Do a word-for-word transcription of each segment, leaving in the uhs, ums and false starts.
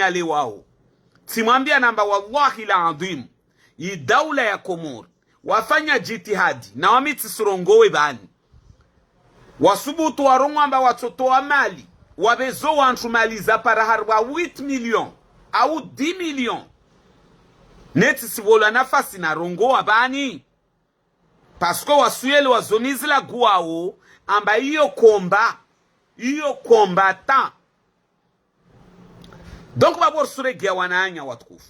yalewao. Tsimwambia namba wallahi la adhim. Yi daula ya Komori. Wafanya jitihadi. Na wami tsisirongowe pvani. Wasubutu warongowa amba watsotowa mali. Wapvezo wantru mali za para harumwa huit millions. Au dix millions. Ne tsisivolwa nafasi narongowa pvani. Parce que wasuyelewa zo nizilaguwao, amba iyo combat, iyo combattant. Donc, pvapvo risuregeya wananya watukufu.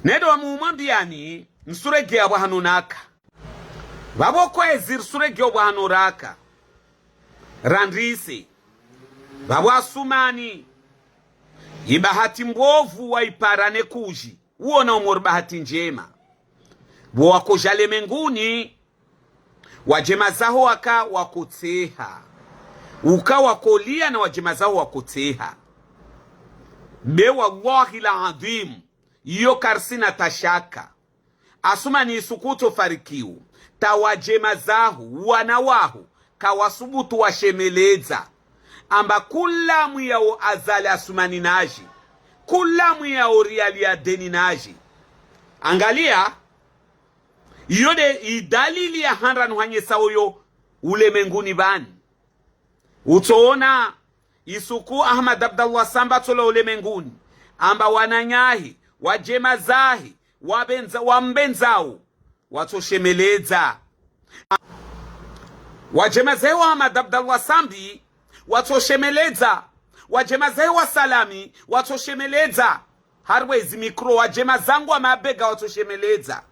Nende wamumwambiyani, nisuregeya pvahanu naka. Pvapvo kwezi risuregeya pvahanu raka. Randise. Pvapvo Asumani. Ibahati mbovu waipara ne kuji. Uona umori bahati njema. Pvo wakoja lemenguni, wadjema zaho waka wakotseha. Uka wakolia na wadjema zaho wakotseha. Be wallahi la adhim, iyo karisina tashaka. Asumani isuku utsofarikiwo, ta wadjema zaho, wana waho, kawasubutu washemeledza. Amba kula mwiyao Azali Asumani naje. Kula mwiyao Riali ya deni naje. Angalia, iyo de idalili ya handa nuhanyesa oyo ulemenguni pvani. Utsoona, isuku Ahmad Abdallah Sambi atsola ulemenguni. Amba wananyahe, wadjema zahe, wapvendza, wampvendzao. Watsoshemeledza. Wadjema zahe wa Ahmad Abdallah Sambi, watsoshemeledza. Wadjema zahe wa Salami, watsoshemeledza. Harumwa ezi micro, wadjema zangu wa mabega watsoshemeledza.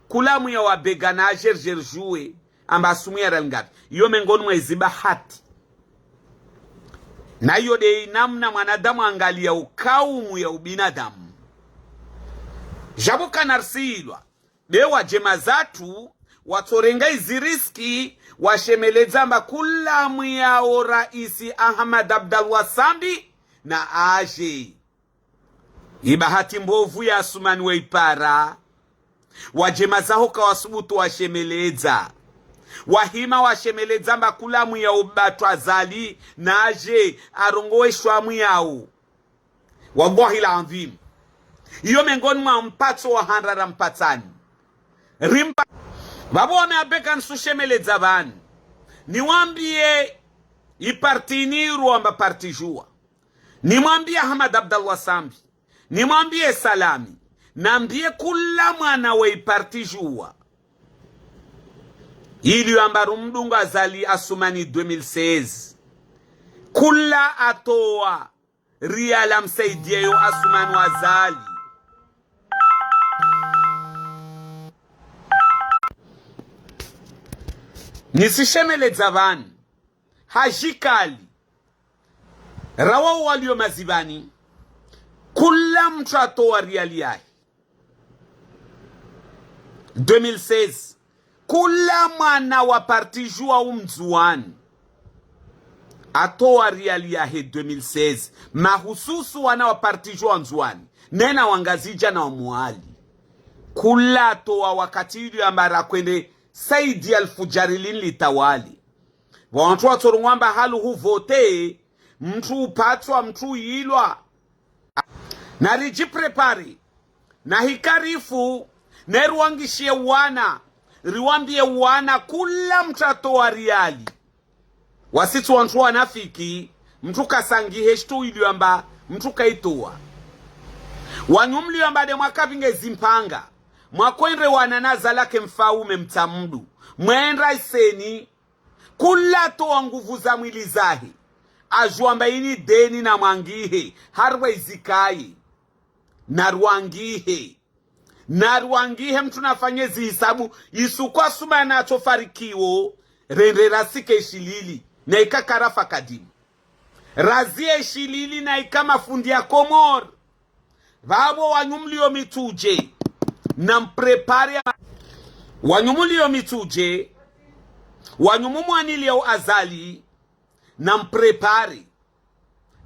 Kula mwiyao wabega na ajerjerjuwe, amba Asumani ya rali ngapvi. Iyo mengoni mwa ezi bahati. Na iyo de inamna mwanadamu angalia ukaumu ya ubinadamu. Jabu kanarsilwa. Be wadjema zatru, watsorenga izi riski, washemeledza amba kula mwiyao raisi Ahmad Abdallah Sambi, na aje. Ibahati mbovu ya Asumani waipara. Wadjema zaho kawasubutu washemeledza. Wahima washemeledza amba kula mwiyao batwa Azali, naje, arongowe shwa mwiyao. Wallahi la adhim. Iyo mengoni mwa mpatso wa handa rampatsani. Rimpa. Pvapvo wame abeka nisushemele dza pvani. Niwambiye iparti ini iruwamba parti Juwa. Nimwambiye Ahmad Abdallah Sambi. Nimwambiye Salami. Nambiye kula mwana we iparti Juwa. Ili yamba rumdunga Azali Asumani deux mille seize. Kula atowa riyali amsaidiye yo Asumani wa Azali. Nisishemele dza pvani. Hajikali. Rawa waliyo mazipvani. Kula mtru atowa riyali yahe. Deux mille seize. Kula mwana wa parti Juwa Ndzuwani atowa riyali yahe deux mille seize. Mahususu wana wa parti Juwa Ndzuwani. Nena wa Ngazidja na wa Mwali. Kula atowa wakati ili yamba rakwende saidiya lifudjari lini litawali. Wantru watsorongowa amba hali huvote, mtru upatswa, mtru yilwa. Naridjiprépare, nahikarifu, neriwangishiye wana, riwambiye wana, kula mtru atowa riyali. Wasi tsi wantru wanafiki, mtru kasangihe shitru ili yamba, mtru kaitowa. Wanyu mliyo yamba de mwakapvinge zimpanga, mwakwendre wana na Azali ke mfaume mtsamdu, mwendra iseni, kula atowa nguvu za mwili zahe. Ajuwa amba ini deni namwangihe, harumwa izikayi. Narwangihe. Narwangihe mtru nafanye zihisabu, isuku Asumani atsofarikiwo, rendre rasike shilili, na ika karafa kadimu. Raziye shilili na ika mafundi ya Komori. Pvapvo wanyu mliyo Mitsudje, namprépare. Wanyu mliyo Mitsudje, wanyu mumwaniliyo Azali, namprépare.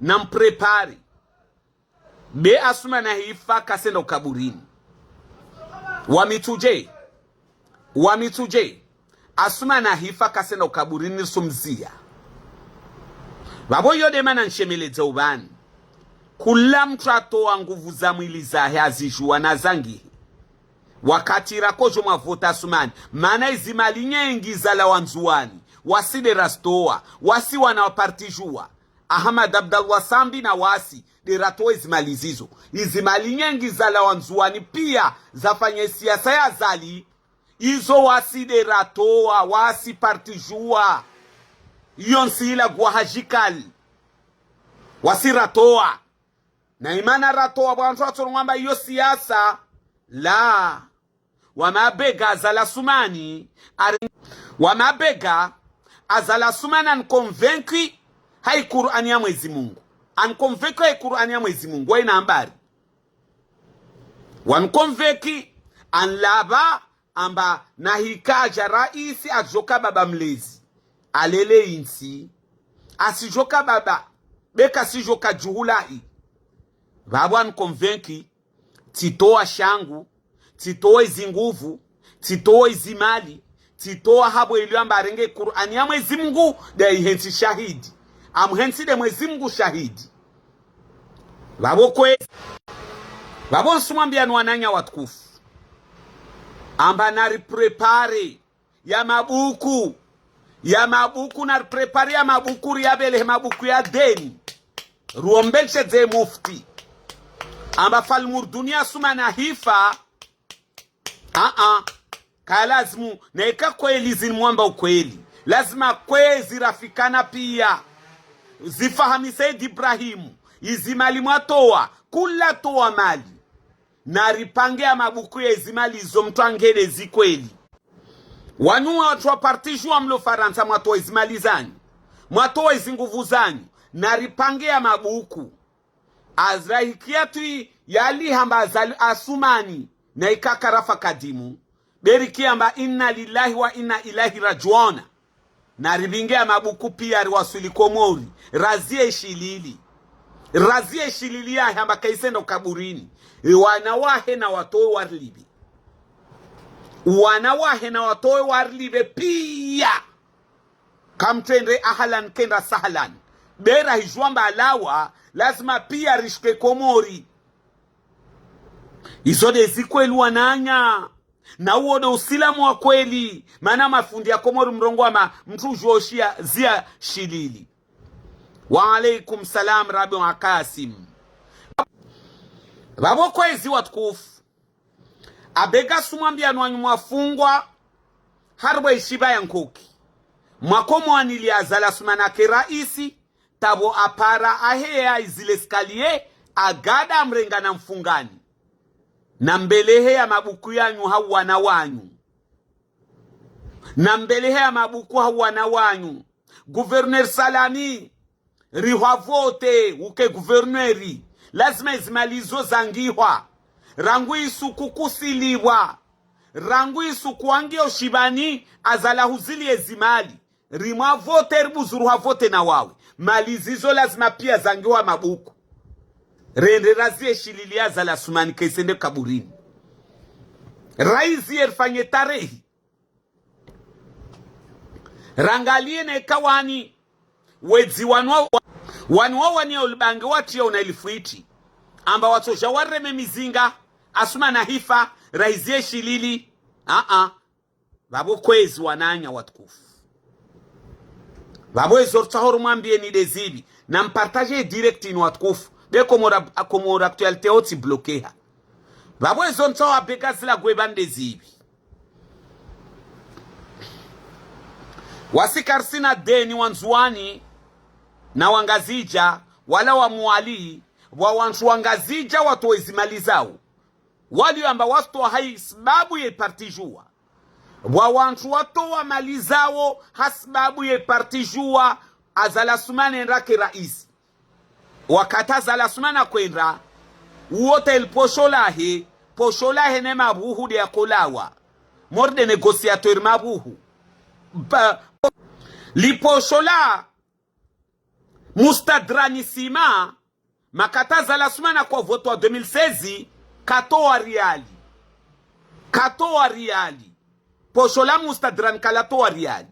Namprépare. Be Asumani nahifa kasenda ukaburini. Wa Mitsudje. Wa Mitsudje. Asumani nahifa kasenda ukaburini risumziya. Pvapvo iyo de mana nshemele dza upvani. Kula mutru atowa nguvu za mwili zahe azidjuwa na zangihe. Wakati rakodjo mwavota Asumani. Mana izi mali nyengi zalawa Ndzuwani. Wasi nde razitowa. Wasi wana wa parti Juwa. Ahmad Abdallah Sambi na wasi nde ratowa izi mali zizo. Izi mali nyengi zalawa Ndzuwani piya zafanya isiyasa ya Azali. Izo wasi nde ratowa, wasi parti Juwa. Iyo ntsi ila guwa hadjikali. Wasi ratowa. Na imana ratowa pvwa wantru watsonongwa amba iyo siyasa. La. Wa mabega Azali Asumani. Are-, wa mabega Azali Asumani aniconvaincu ha Ikur'ani ya Mwezi Mungu. Aniconvaincu ha Ikur'ani ya Mwezi Mungu. Wa ina ambari. Waniconvaincu, anilapva, amba nahika adja raisi adjoka baba mlezi. Alele intsi. Asidjoka baba. Beka sidjoka djuhulahi. Pvapvo waniconvaincu, tsitowa shangu, tsitowa izi nguvu, tsitowa izi mali, tsitowa hapvo ili amba arenge Kur'ani ya Mwezi Mungu, nde aihentsi shahidi. Amuhentsi nde Mwezi Mungu shahidi. Pvapvo kwe-, pvapvo ntsu mwambiyani wananya watukufu. Amba nariprépare ya mabuku. Ya mabuku nariprépare ya mabuku riyapvelehe mabuku ya deni. Ruombe ntsedze mufti. Amba Falmurduni Asumani ahifa. Aa, ka lazimu, na ika kweli zini mwamba ukweli. Lazima kwezi rafikana piya. Zifahami Said Ibrahimu, izi mali mwatowa, kula towa mali. Naripange ya mabuku ya izi mali zo mutru angele zi kweli. Wanu wantru wa parti Juwa mlo Farantsa mwatowa izi mali zanyu. Mwatowa izi nguvu zanyu. Naripange ya mabuku. Azra hikiya tu yalihamba Azali Asumani na ikaka rafa kadimu. Beri kiyamba inna lillahi wa inna ilaihi rajiuna. Naripvinge ya mabuku piya riwaswili Komori. Raziye shilili. Raziye shilili yahe amba kaisenda ukaburini. E wana wahe nawatowe warilive. Wana wahe nawatowe warilive piya. Kamtsende ahalan kenda sahalan. Bera hijwamba alawa, lazima piya rishike Komori. Izo nde zi kweli wananya. Na uwo nde usilamu wa kweli. Mana mafundi ya Komori mrongowa amba mutru udjoshiya ziya shilili. Wa alaikum salam, Rabi wa Kasim. Pvapvo kwezi watukufu. Abega sumwambiyani wanyu mwafungwa, harumwa ishipva ya nkoki. Mwako mwaniliya Azali Asumani ake raisi, tapvo apara aheya izi l'escalier, agada amrenga na mfungani. Nambelehe ya mabuku yanyu ha wana wanyu. Nambelehe ya mabuku ha wana wanyu. Gouverneur Salami, rihwa vote uke gouverneur. Lazima izi mali zo zangihwa. Rangu isuku kusilipvwa. Rangu isuku wangiyo shipvani Azali ahuziliye zi mali. Rimwa vote ribuzuru ha vote na wawe. Mali zizo lazima piya zangihwa mabuku. Rende raziye shilili ya Azali Asumani kaisende kaburini. Raziye rifanye tarehi. Rangaliye ne kawani. Wedzi wanu wa-, wanu wawaniya ulibange watiya una ilifwiti. Amba watsodja wareme mizinga. Asumani ahifa. Raziye shilili. Aa. Pvapvo kwezi wananya watukufu. Pvapvo ezo rutsaho rumwambiyeni nde zipvi. Na mpartage direct inu watukufu. Be Comores, Comores Actualité otsi bloqueha. Pvapvo ezo ntsaho abega zila gweba nde zipvi. Wasi karisina deni wa Ndzuwani na wa Ngazidja, wala wa Mwali, pvwa wantru wa Ngazidja watowe zi mali zawo. Wali amba wasitowa ha isibabu ye parti Juwa. Pvwa wantru watowa mali zawo ha sibabu ye parti Juwa, Azali Asumani enda ke raisi. Wakati Azali Asumani akwenda, uwo ta li posho lahe, posho lahe ne mabuhu nde yakolawa. Mori nde négociateur mabuhu. Ba-, li posho la Mustadrani Sima, makati Azali Asumani akwa vote wa deux mille seize, katowa riali. Katowa riali. Posho la Mustadrani kalatowa riali.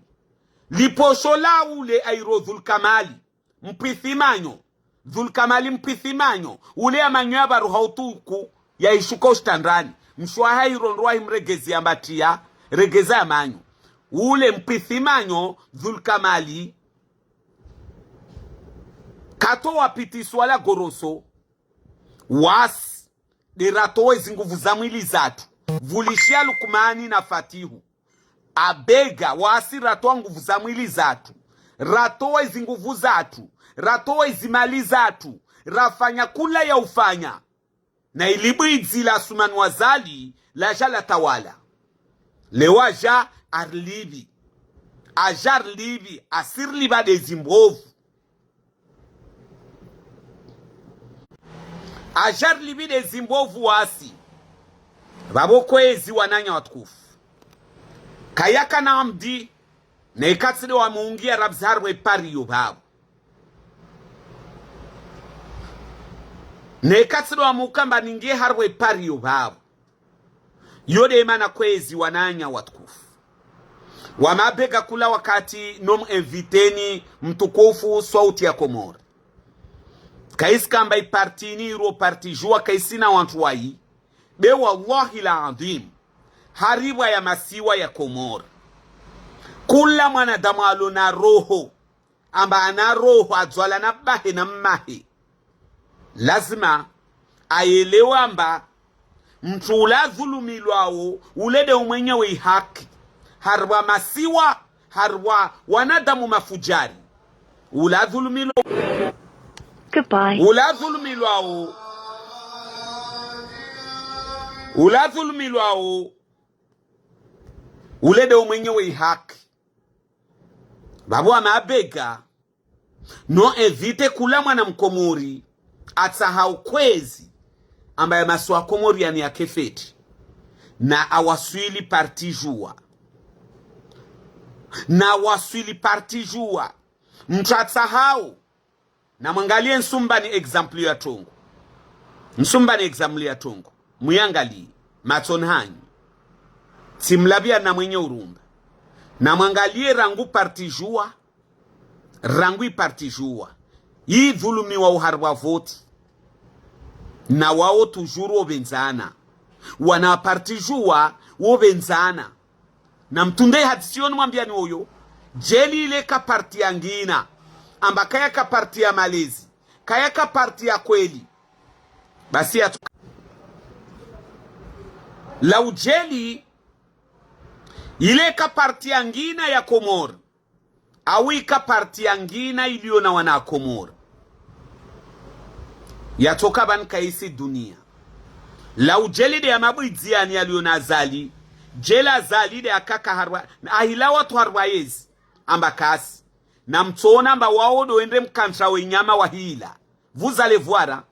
Li posho la ule Airodhul Kamali, Mpwisi Manyo, Dhulkamali mpithimanyo, ule ya manyo ya baruha utuku, ya ishuka ushitandrani. Mshe wahe irondowa himregezi ya mbatia, regeza ya manyo. Ule mpithimanyo, Dhulkamali, katowa piti swala goroso, wasi, de ratowa izinguvu za mwili zatru. Pvulishiya Lukmani na Fatihu. Abega, wasi ratowa nguvu za mwili zatru. Ratowa izinguvu zatru. Ratowa izimali zatru. Rafanya kula ya ufanya. Na ilibwidzi la Asumani wa Azali, laja latawala. Leo aja arilipvi. Aja arilipvi, asirilipva de zimbovu. Aja arilipvi de zimbovu wasi. Pvapvo kwezi wananya watukufu. Kayaka na amdi, ne katsi de wamuungiya rabzi harwe pari yo pvapvo. Ne katsi de wamukamba ningiye harwe pari yo pvapvo. Yo de mana kwezi wananya watukufu. Wa mabega kula wakati no mu inviteni mtukufu Swauti ya Komori. Kaisi kamba i parti ini iro parti Juwa kaisina wantru wayi. Be wallahi la adhim. Haripvwa ya masiwa ya Komori. Kula mwanadamu alo na roho. Amba ana roho adzwala na bahe na mmahe. Lazima ayelewe amba mtru ula adhulumilwawo, ule de umwenyewe ihaki. Haripvwa masiwa, haripvwa wanadamu mafujari. Ula adhulumilwa-, Goodbye. Ula adhulumilwawo, ula adhulumilwawo, ule de umwenyewe ihaki. Pvapvo wa mabega, no invite kula mwana mkomori, atsahao kwezi, amba ya masiwa Komori yani ya kefeti. Na awaswili parti Juwa. Na awaswili parti Juwa. Mtru atsahao. Na mwangaliye nisumbani exemple ya trongo. Nisumbani exemple ya trongo. Muyangaliye. Matsoni hanyu. Tsimlapviya na mwenye urumba. Na mwangaliye rangu parti Juwa. Rangu i parti Juwa. Idhulumiwa uharipvwa voti. Na wawo toujours wopvendzana. Wana parti Juwa wopvendzana. Na mtsunde hadisi yo nimwambiyani oyo. Djeli ile ka parti yangina. Amba kayaka parti ya malezi. Kayaka parti ya kweli. Basi ya tsu-, la udjeli ile ka parti yangina ya Komori. Au ika parti yangina iliyo na wana Komori. Yatsoka pvanu kaisi duniya. La udjeli de ya mabwidzi yani yaliyo na Azali. Djeli Azali de akaka haripvwa, ahila watru haripvwa yezi. Amba kasi. Na mtsona amba wawo do wendre mkantra we nyama wahila. Vous allez voir.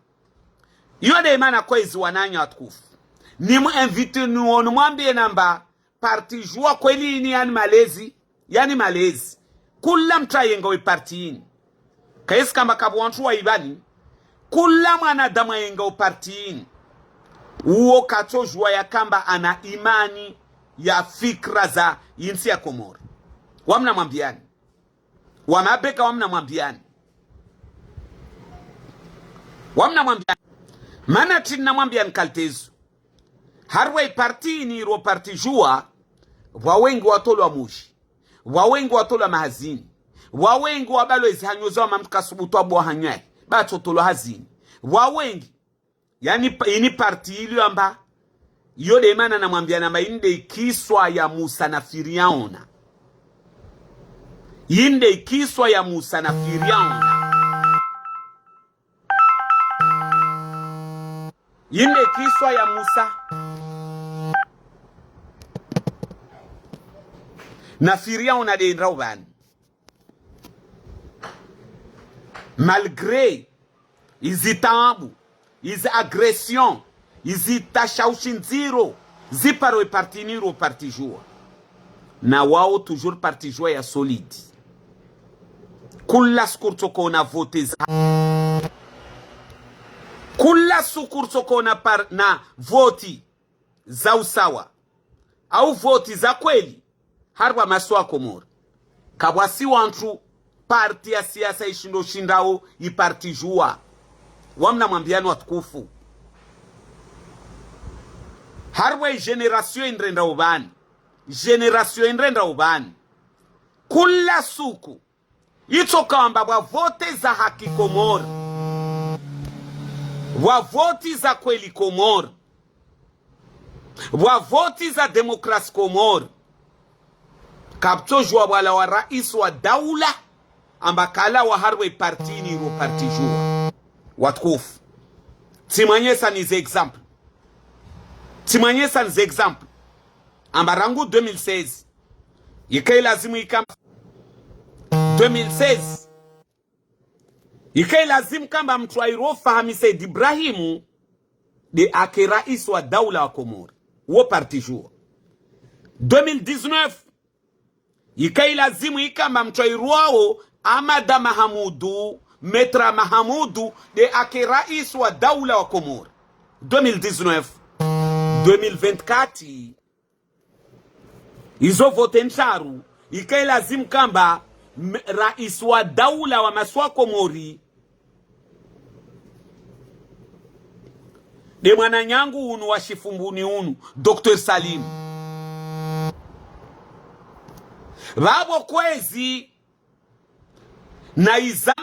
Iyo de mana kwezi wananya watukufu. Nimu invite nuwo numwambiye namba parti Juwa kweli ini yani malezi, yani malezi. Kula mtru ayenga we parti ini. Kaisi kamba kapvo wantru wa ipvani. Kula mwanadamu ayenga we parti ini. Uwo katso juwa ya kamba ana imani ya fikra za intsi ya Komori. Wami namwambiyani. Wa mabeka wami namwambiyani. Wami namwambiyani. Mana tsi namwambiyani kalitezo. Haripvwa i parti ini iro parti Juwa, pvwa wengi watolwa muji. Pvwa wengi watolwa mahazini. Pvwa wengi wabalwa ezi hanyo zawo mamtu kasubutu abuwa hanyo yahe. Batsotolwa hazini. Pvwa wengi. Yani pa-, ini parti iliyo amba. Iyo de mana namwambiyani amba ini de ikiswa ya Musa na Firiauna. Ini de ikiswa ya Musa na Firiauna. Ini de ikiswa ya Musa na Firiauna de indrao pvanu. Malgré izi taabu, izi agression, izi tashaushi ndziro, ziparo e parti ini iro parti Juwa. Na wawo toujours parti Juwa ya solide. Kula suku ritsokona vote za. Kula suku ritsokona par-, na vote za usawa. Au vote za kweli. Haripvwa masiwa Komori. Kapvwasi wantru parti ya siasa ishindo shindao i parti Juwa. Wamna mwambiani watukufu. Harumwa i génération indrenda ubani. Génération indrenda ubani. Kula suku. Itso kamba pvwa vote za haki Komori. Pvwa vote za kweli Komori. Pvwa vote za demokrasi Komori. Kapvutso juwa pvwalawa rais wa daula, amba kalawa harumwa i parti ini iro parti Juwa. Watukufu. Tsimwanyesani ze exemple. Tsimwanyesani ze exemple. Amba rangu deux mille seize. Ika ilazimu ikamba deux mille seize. Ika ilazimu kamba mtru airwa Fahami Said Ibrahimu, nde ake rais wa daula wa Komori. Wo parti Juwa. Deux mille dix-neuf. Ika ilazimu ikamba mtru airwao Amada Mahamudu, Maître Mahamudu, nde ake rais wa daula wa Komori. Deux mille dix-neuf. Deux mille vingt-quatre. Izo vote ntraru, ika ilazimu kamba m-, rais wa daula wa masiwa Komori, nde mwananyangu unu wa Shifumbuni unu, Docteur Salim. Pvapvo kwezi na iza.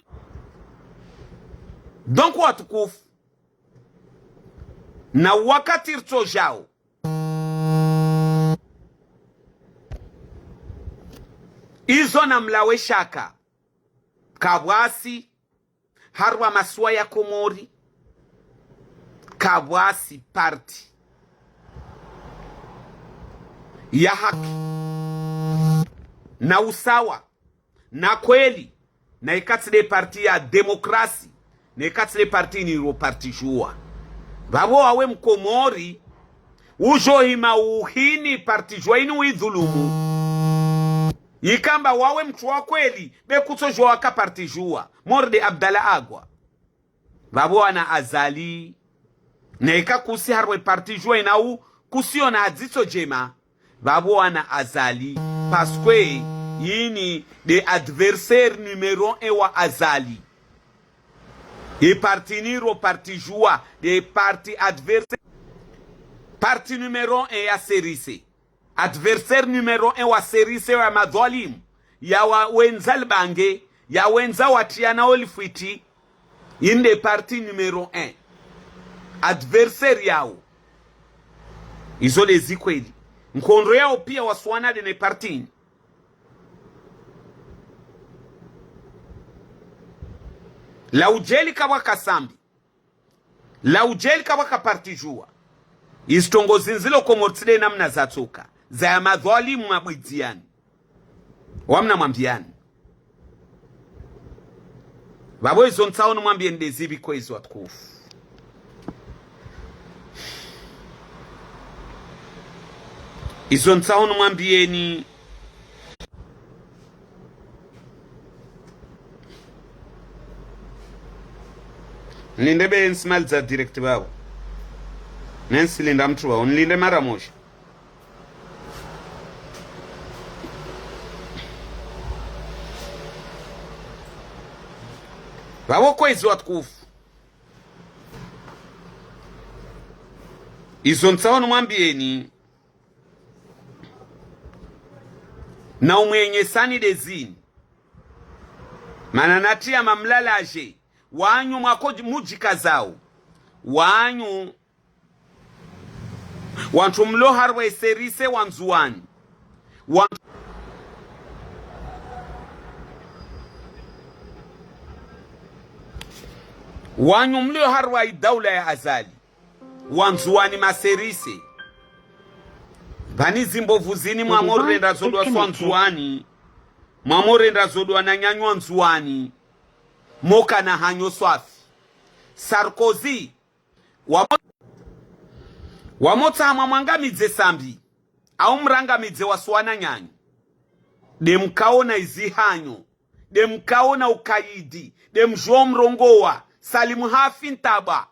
Donc watukufu, na wakati ritsojao, izo namlawe shaka, kapvwasi, harumwa masiwa ya Komori, kapvwasi parti ya haki na usawa na kweli, na ika tsi nde parti ya demokrasi, na ika tsi nde parti ini iro parti Juwa. Pvapvo wawe Mkomori, ujo hima uhini parti Juwa ini uidhulumu. Ikamba wawe mtru wa kweli, be kutso juwa waka parti Juwa. Mori nde Abdallah Agwa. Pvapvo wana Azali. Na ika kusi harumwa i parti Juwa inau kusi yona ha dzitso djema. Pvapvo wana Azali. Parce que ini nde adversaire numéro un wa Azali. I parti ini iro parti Juwa, nde parti adversaire. Parti numéro un ya Serise. Adversaire numéro un wa Serise ya madhwalimu, ya wa-, wendza libange, ya wendza watriyana olifwiti, inde parti numéro un. Adversaire yao. Izo nde zi kweli. Nkondro yao pia wasuwana nde ne parti ini. La ujeli kabwa kasambi. La ujeli kabwa ka parti Juwa. Izitrongo zindzilo Komori tsi nde namna zatsoka. Za ya madhwalimu mabwidziyani. Wamna mwambiani. Pvapvo izo ntsaho nimwambieni nde zipvi kwezi watukufu. Izo ntsaho nimwambieni. Nilinde be ntsimaliza direct pvapvo. Nensi linda mtru pvapvo. Nilinde mara moja. Pvapvo kwezi watukufu. Izo ntsaho nimwambieni. Na umwenyesani nde zini. Mana natriya mamlalaje. Wanyu mwako mujikazao. Wanyu. Wantru mlo harumwa i Serise wa Ndzuwani. Wa-, wanyu mlo harumwa i daula ya Azali. Wa Ndzuwani ma Serise. Pvani zimbovu zini mwamorenda zodwa swa Ndzuwani. Mwamorenda zodwa na nyanyu wa Ndzuwani. Moka na hanyo swafi. Sarkozy. Wamo-, wamotsaha mwamwangamidze Sambi. Au mrangamidze wasuwana nyanyu. Nde mkaona izi hanyo. Nde mkaona ukayidi. Nde mjuo mrongowa. Salimu hafi ntaba.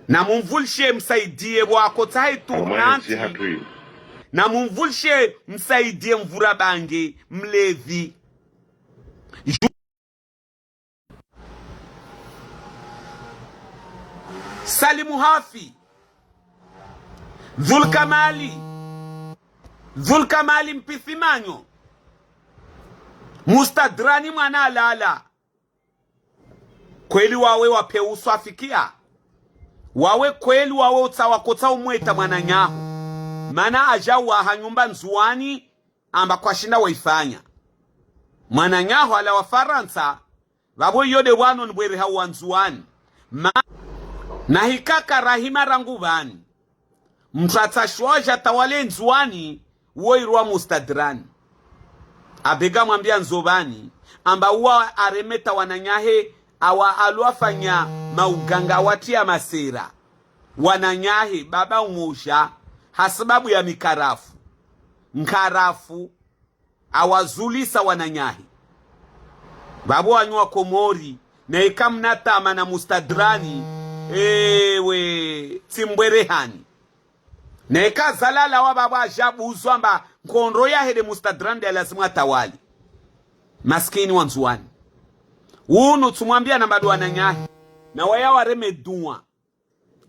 Na mumvulishe msaidiye pvwako tsahe tournante. Na mumvulishe Msaidie mvura bange, mlevi. Ju-, Salimu Hafi. Dhulkamali. Dhulkamali Mpisimanyo. Mustadrani mwana alala. Kweli wawe wapve uswafikia? Wawe kweli wawe utsaha wakotsaha umweta mwananyaho? Mana aja uwaha nyumba Ndzuwani, amba kwashinda waifanya. Mwananyaho halawa Farantsa, vavo iyo de wano nibwereha wa Ndzuwani. Ma-, na hikaka rahima rangu vani. Mutru atsaha shiwaja tawale Ndzuwani, wo irwa Mustadrani. Abega mwambia Nzovani, amba uwa aremeta wananyahe, awa alwafanya mauganga, awatia masera. Wananyahe, baba umoja, hasibabu ya mikarafu. Nkarafu, awazulisa wananyahe. Vavo wanyu wa Komori, na ika muna tama na Mustadrani, ewe, tsimbwerehani. Na ika zalala wa vavo ajabu uzwa amba nkondro yahe de Mustadrani de lazimu atawali. Maskini wa Ndzuwani. Unu tsumwambia na mbadu wananyahe. Na waya wareme duwa.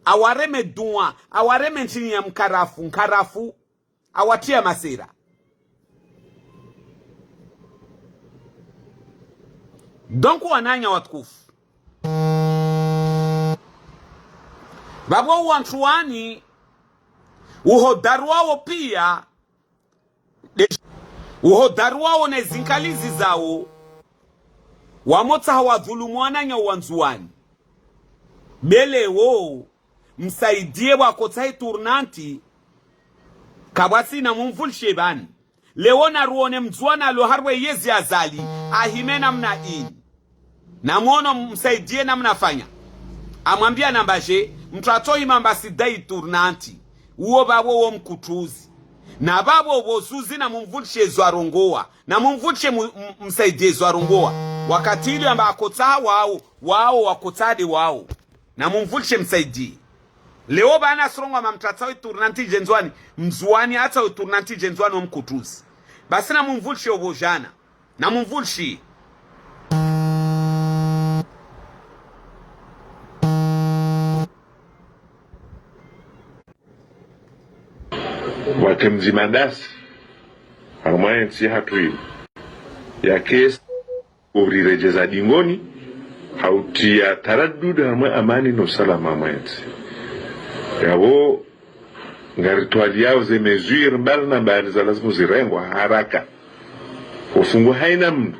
Awareme duwa, awareme ntsini ya mkarafu, nkarafu, awatia masera. Donc wananya watukufu. Vavo wantru wani, uhodari wawo pia, de-, uhodari wawo ne zinkalizi zawo, wamotsaha wadhulumu wananya wa Ndzuwani. Be leo, Msaidie vwakotsaha itournante, kavwasina mumvulishe vani. Leo naruone Mndzuwani alo harumwa yezi Azali, ahime namna ini. Namuono Msaidie namna afanya. Amwambia namba je, mutru atsohima amba sida itournante. Uwo vavo wo mkutuzi. Na vavo vo zuzi na mumvulishe zo arongoa. Na mumvulishe mu-, m-, Msaidie zo arongoa. Wakati ili amba akotsaha wawo, wawo wakotsaha de wawo. Na mumvulishe Msaidie. Leo vana sirongoa amba mutru atsaha itournante ije Ndzuwani, Mndzuwani atsaha itournante ije Ndzuwani wo mkutuzi. Basi na mumvulishe uvo jana. Na mumvulishe. Wake mdzima dasi, harumwa yentsi yahatru inu. Yake urirejeza dingoni, hautia taradudi harumwa amani no usalama harumwa yentsi. Yavo, ngaritwaliao ze mesure mbali na mbali za lazimu zirengwa haraka. Ufungu haina mndru,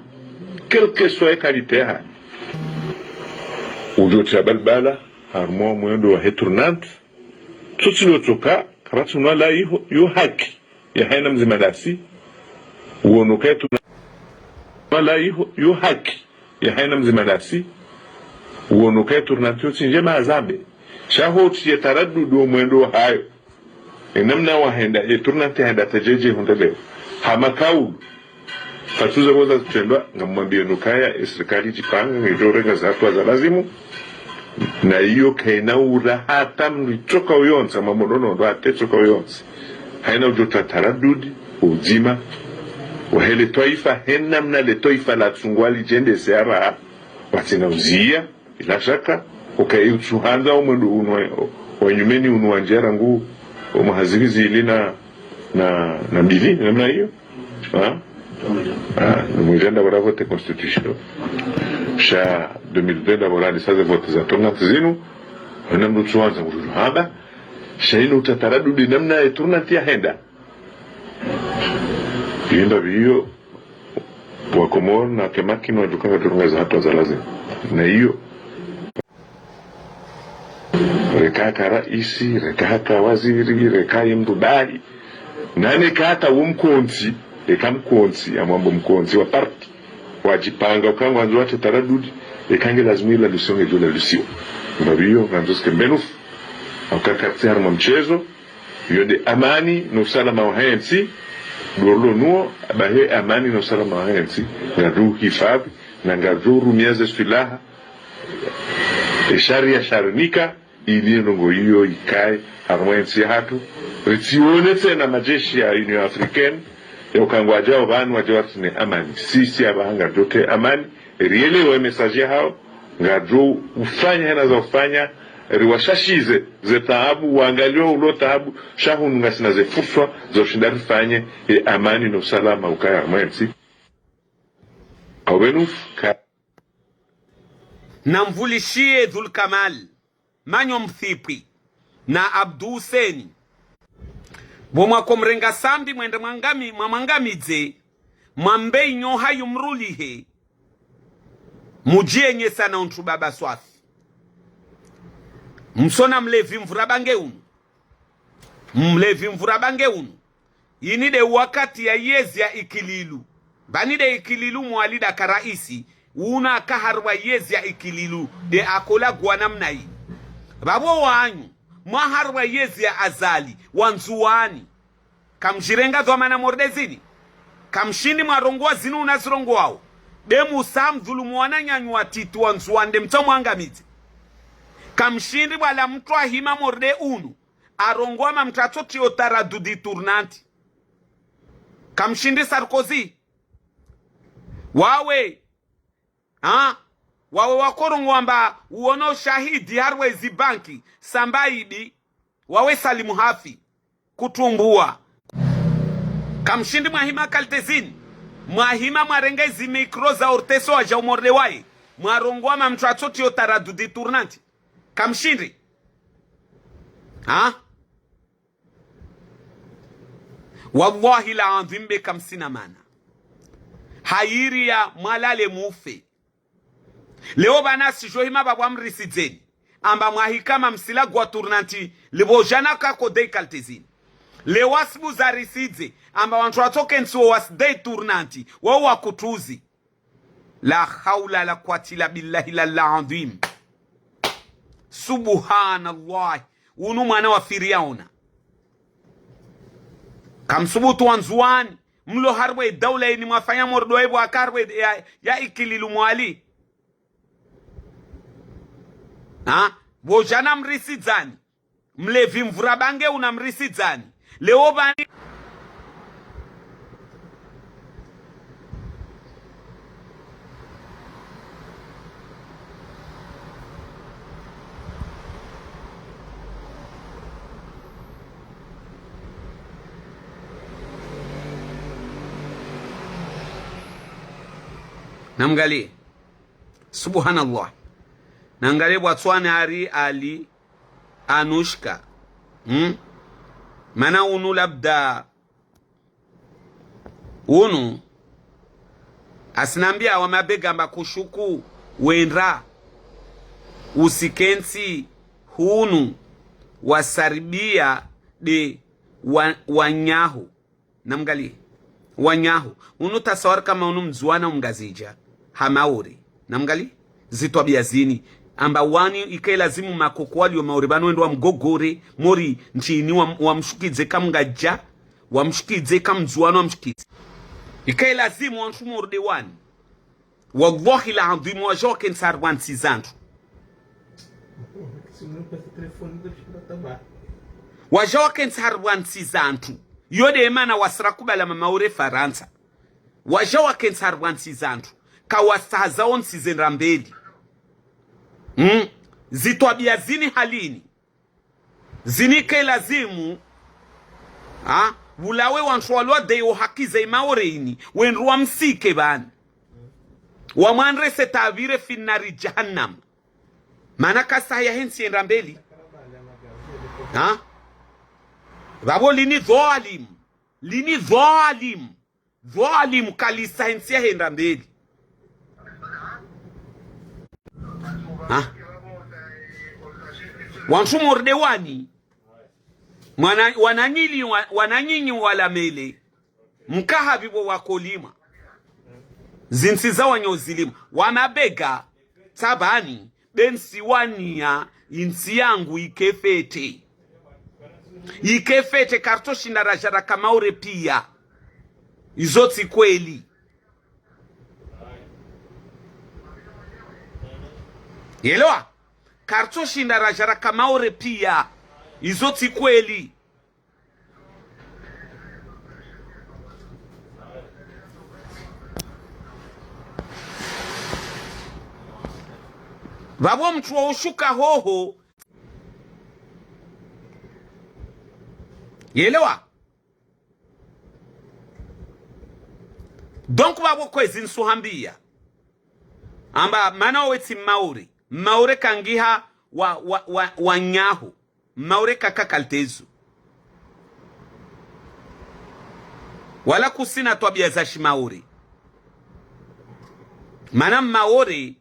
quel que soit qualité ha. Ujo tia balbala, harumwa mwendo wahe tournante, tsotsi lo tsoka, kapvatsi unwa la iho, yo haki ya haina mdzima dasi, uono ka itournante, wala iho, yo haki ya haina mdzima dasi, uono ka itournante yo tsi njema azambe. Sha ho tsi ye taradudi wo mwendo wahayo. Enamna wahenda, itournante henda tajeje hundelewa. Hama kaulu. Fatuza voza zitrendwa, ngamwambie nukaya, esirikali ijipanga, ngejo renga ze hatuwa za lazimu. Na iyo kaina ura hata mndru itsoka uyontsi, ama monono ndo ate tsoka uyontsi. Haina ujo ta taradudi, udzima. Wahe le twaifa, hena mna le twaifa la tsungwa lijende seara, watsina uzia. Bila shaka, uka utsuhandza omwendo unu wa, wa nyumeni unu wa njia rangu, omwaha zihwi zili na, na, na mbili, namna iyo. Ha? Ah, ni mwezi ndapvo ra vote constitution. Sha deux mille deux ndapvo ra ni sa ze vote za tournante zinu, wana mndru tsuhandza mndru hamba, sha inu uta taradudi namna ye tournante yahenda. Yenda viyo, wa Komori na kemakini wajuka ngajo renga ze hatuwa za lazimu. Na iyo, reka haka raisi, reka haka waziri, reka ye mndru bahi. Nane ka hata wo mkontsi, eka mkontsi, amwambo mkontsi wa parti, wajipanga, uka ngwandzo watre taradudi, eka nge lazimu ila lusiwa ngejo la lusiwa. Mbaviyo, ngandzo sike mbenufu. Uka kartsi harumwa mchezo, iyo nde amani no usalama wahe ntsi, dorlo nuo, abahe amani no usalama wahe ntsi, ngajo hifadhi, na ngajo rumia ze silaha, e sharia sharinika, ili ndrongoo iyo ikaye harumwa entsi yahatru, ritsione tsena majeshi ya Union Africaine, ya ukaya ngwadjao pvanu wadje watsine amani. Sisi apvaha ngadjotre amani, rielewe message yahao, ngadjo ufanya hena za ufanya, riwashashize ze taabu, wangaliwa ulo taabu, sha hunu ngasina ze furswa za ushinda rifanye, ye amani no usalama ukaye harumwa entsi. Au pvanu, ka- Namvulishiye Dhul Kamal, Manyo Mthipwi, na Abdu Huseni. Pvo mwakomrenga Sambi mwende mwangami-, mwamwangamidze, mwambe inyoha yumrulihe, mudjienye sana untru baba swafi. Msona mlevi mvura bange unu. Mlevi mvura bange unu. Ini de wakati ya yezi ya Ikililu. Pvani de Ikililu Mwali daka raisi, una aka harumwa yezi ya Ikililu, de akola gwana mna ini. Pvapvo wanyu, mwa harumwa yezi ya Azali, wa Ndzuwani. Kamdjirenga dhwamana mordezini. Kamshindi mwarongowa zinu unazirongowawo. De musa mdhulumu wananyanyu watiti wa Ndzuwani de mtso mwangamidze. Kamshindi pvwala mtru ahima morde unu. Arongowa ma mtru atsotiyo taradudi tournante. Kamshindi Sarkozy. Wawe. Ha? Wawe wakorongowa amba uono shahidi harumwa ezi banki. Samba ibi. Wawe Salimu Hafi. Kutumbua. Kamshindi mwahima kaltezini. Mwahima mwarenge zi micro za orteso wadja umorde waye. Mwarongowa ma mtru atsotiyo taradudi tournante. Kamshindi. Ha? Wallahi la adhim be kamsina mana. Hayiri ya mwalale mufe. Leo pvana sidjo hima pvapvo amrisidzeni. Amba mwahika ma msila gwa tournante, lipvo djana kako dei kaltezini. Leo wasibu za risidze, amba wantru watsoke ntsi wo wasi dei tournante, wo wakutuzi. La hawla la quwwata illa billahi la, la adhim. Subhanallah. Unu mwana wa firi yaona. Kamsubutu wa Ndzuwani. Mlo harumwa idaula ini mwafanya mordo epvo aka harumwa ya, ya Ikililu Mwali. Ha? Pvo djana mrisidzani. Mlevi mvura bange una mrisidzani. Leo pvani. Namngaliye. Subhanallah. Nangaliye Botswana hari Ali Anushka. Hmm? Mana unu labda unu asinambia wa mabega mba kushuku wendra usikentsi hunu wasaribia de wa, wanyahu. Namngaliye. Wanyahu. Unu tasawari kama unu Mndzuwana Mngazidja. Ha Maore. Namngaliye. Zitwabia zini. Amba wani ike lazimu makoko walio Maore pvanu wende wamgogore. Mori ntsini wa, wamshukidze kamngazidja. Wamshukidze kamndzuwana wamshukidze. Ike lazimu wantru morde wani. Wallahi la adhim, wadja wakentsi harumwa ntsi zantru. Wadja wakentsi harumwa ntsi zantru. Yo de mana wasira kubala ma Maore Farantsa. Wadja wakentsi harumwa ntsi zantru. Kawastaha zao ntsi zendra mbeli. Hmm? Zitwabia zini halini. Zini ke lazimu, ha? Wulawe wantru walwa de yo haki za i Maore ini, wendru wamsike pvani. Wamwandrese tavire fi nari jahannam. Mana kastaha ya hentsi yendra mbeli. Ha? Pvapvo lini dhwalimu. Lini dhwalimu. Dhwalimu kalistaha entsi ya henda mbeli. Ha? Wantru morde wani. Mwana, wananyili wa, wananyinyi wala mele. Mkaha pvipvo wakolima. Zintsi za wanyo zilima. Wa mabega. Tsapvani, be ntsiwania intsi yangu ike fete. Ike fete, karitsoshinda radja raka Maore pia. Izo tsi kweli. Yelewa? Karitsoshinda radja raka Maore piya. Izo tsi kweli. Pvapvo mutru wa ushuka hoho. Yelewa? Donc, pvapvo kwezi ntsuhambiya. Amba mana wawe tsi Maore. Maore kangiha wa, wa, wa, wanyaho. Maore kaka kalitezo. Wala kusina twabiya za shimaore. Mana Maore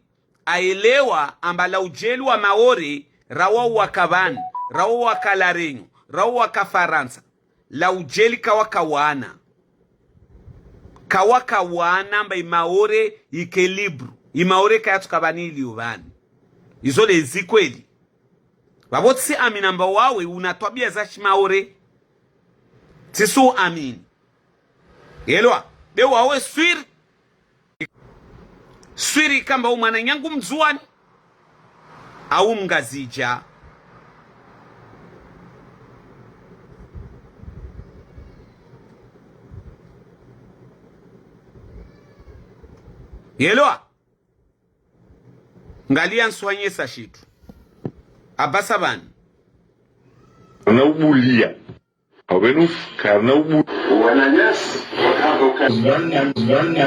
aelewa amba La Ujeli wa Maore, rawa waka pvanu, rawa waka La Réunion, rawa waka Farantsa. La Ujeli kawaka wana. Kawaka wana amba iMaore ike libre. IMaore kayatsuka pvanu iliyo pvanu. Izo lezi kweli. Pvapvo tsiamini amba wawe una twabiya za shimaore. Tsisuamini. Yelewa? Be wawe swiri. Swiri kamba umwananyangu Mndzuwani. Au Mngazidja. Yelewa? Ngaliya ntsuhanyesa shitru. Apvasa pvanu. Kana ubuliya. Hawenu, kana ubu- Wananyasi, wakamba uka- Zwanna, zwanna.